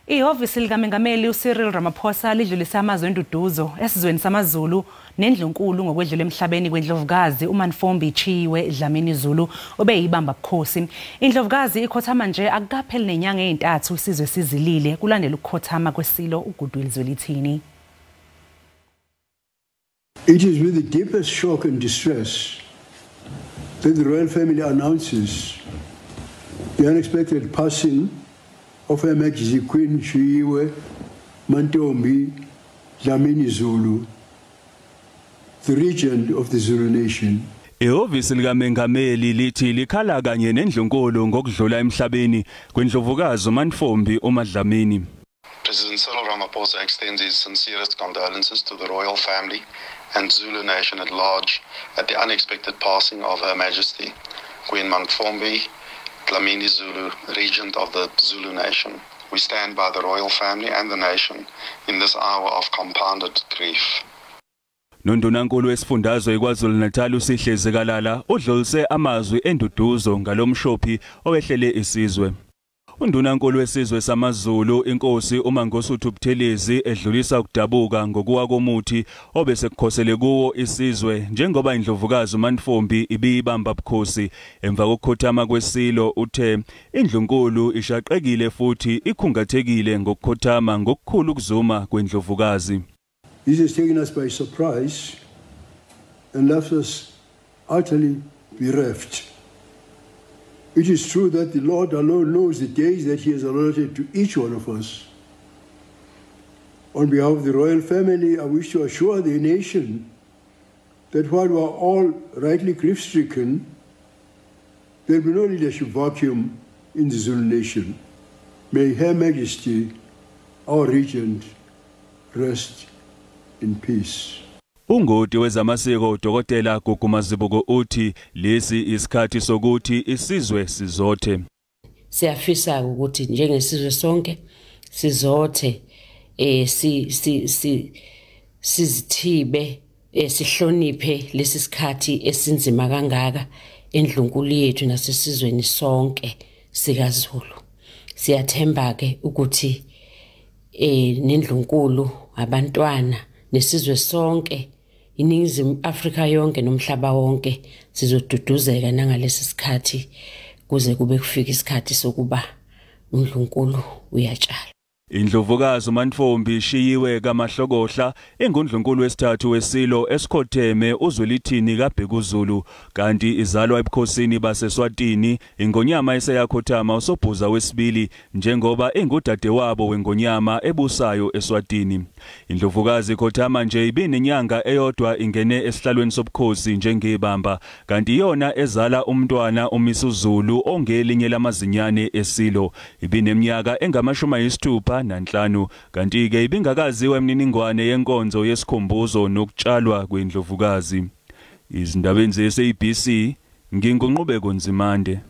Ihhovisi likaMengameli uCyril Ramaphosa lidlulise amazwi enduduzo esizweni samaZulu nendlunkulu ngokwedlula emhlabeni kwendlovukazi uMantfombi Shiyiwe Dlamini Zulu obeyibamba bukhosi. Indlovukazi ikhothama nje akukapheli nenyanga ezintathu isizwe sizilile kulandela ukukhothama kwesilo uGoodwill Zwelithini. It is with the deepest shock and distress that the royal family announces the unexpected passing of Her Majesty Queen Shiyiwe Mantfombi Dlamini Zulu, the regent of the Zulu nation. Ihhovisi likaMengameli lithi likhala kanye nendlunkulu ngokudlula emhlabeni kwendlovukazi uMantfombi uMaDlamini. President Cyril Ramaphosa extends his sincerest condolences to the royal family and Zulu nation at large at the unexpected passing of Her Majesty Queen Mantfombi Dlamini Zulu, regent of the Zulu nation. We stand by the royal family and the nation in this hour of compounded grief. Nondunankulu wesifundazwe iKwaZulu-Natal uSihle Zikalala udlulise amazwi enduduzo ngalomshophi owehlele isizwe. Undunankulu wesizwe samaZulu inkosi uMangosuthu Buthelezi edlulisa ukudabuka ngokuwa komuthi obesekukhosele kuwo isizwe njengoba indlovukazi uMantfombi ibiyibamba bukhosi emva kokukhothama kwesilo. Uthe indlunkulu ishaqekile futhi ikhungathekile ngokukhothama ngokukhulu ukuzuma kwendlovukazi. This has taken us by surprise and left us utterly bereft. It is true that the Lord alone knows the days that he has allotted to each one of us. On behalf of the royal family, I wish to assure the nation that while we are all rightly grief-stricken, there will be no leadership vacuum in the Zulu nation. May Her Majesty, our regent, rest in peace. Ungoti wezamasiko uDokotela Gugu Mazibuko uthi lesi isikhathi sokuthi isizwe sizothe. Siyafisa ukuthi njengesizwe sonke sizothe, si si si sizithibe, sihloniphe lesi sikhathi esinzima kangaka endlunkulu yethu nasesizweni sonke sikaZulu. Siyathemba ke ukuthi nendlunkulu, abantwana nesizwe sonke, iNingizimu Afrika yonke nomhlaba wonke sizoduduzeka nangalesi sikhathi kuze kube kufika isikhathi sokuba uNdlunkulu uyatshala. Indlovukazi uMantfombi Shiyiwe kaMahlokohla ingundlunkulu wesithathu wesilo esikhotheme uZwelithini kaBhekuzulu, kanti izalwa ebukhosini baseSwatini. Ingonyama eseyakhothama uSobhuza wesibili njengoba ingudadewabo wengonyama ebusayo eSwatini. Indlovukazi ikhothama nje ibinenyanga eyodwa ingene esihlalweni sobukhosi njengebamba, kanti iyona ezala umntwana uMisuzulu ongelinye lamazinyane esilo. Ibineminyaka engama-65, kanti-ke ibingakaziwa imininingwane yenkonzo yesikhumbuzo nokutshalwa kwendlovukazi. Izindabeni ze-SABC, nginguNqubeko Nzimande.